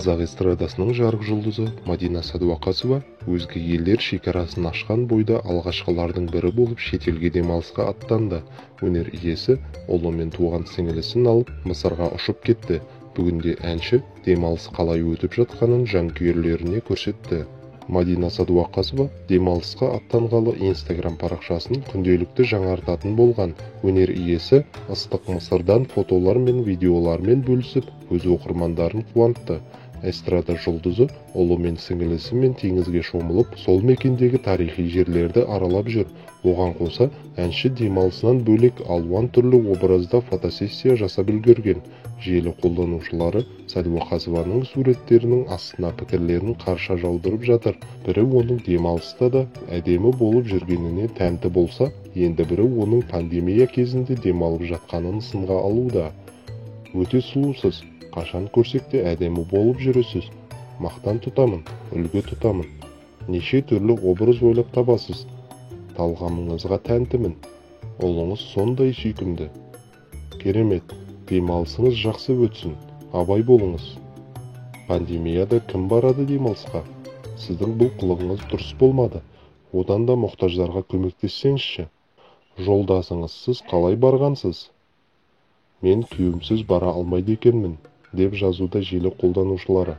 Қазақ эстрадасының жарық жұлдызы Мадина Сәдуақасова өзге елдер шекарасын ашқан бойда алғашқылардың бірі болып шетелге демалысқа аттанды. Өнер иесі ұлы мен туған сіңілісін алып Мысырға ұшып кетті. Бүгінде әнші демалыс қалай өтіп жатқанын жанкүйерлеріне көрсетті. Мадина Сәдуақасова демалысқа аттанғалы Инстаграм парақшасын күнделікті жаңартатын болған. Өнер иесі ыстық Мысырдан фотолар мен видеолармен бөлісіп, өз оқырмандарын қуантты. Эстрада жұлдызы ұлы мен сіңілісімен теңізге шомылып, сол мекендегі тарихи жерлерді аралап жүр. Оған қоса, әнші демалысынан бөлек алуан түрлі образда фотосессия жасап үлгерген. Желі қолданушылары Сәдуақасованың суреттерінің астына пікірлерін қарша жаудырып жатыр. Бірі оның демалыста да әдемі болып жүргеніне тәнті болса, енді бірі оның пандемия кезінде демалып жатқанын сынға алуда. Өте сұлусыз, қашан көрсек те әдемі болып жүресіз. Мақтан тұтамын, үлгі тұтамын. Неше түрлі образ ойлап табасыз. Талғамыңызға тәнтімін. Ұлыңыз сондай сүйкімді. Керемет, демалысыңыз жақсы өтсін, абай болыңыз. Пандемияда кім барады демалысқа? Сіздің бұл қылығыңыз дұрыс болмады. Одан да мұқтаждарға көмектессеңізші. Жолдасыңызсыз қалай барғансыз? Мен күйеуімсіз бара алмайды екенмін, деп жазуда желі қолданушылары.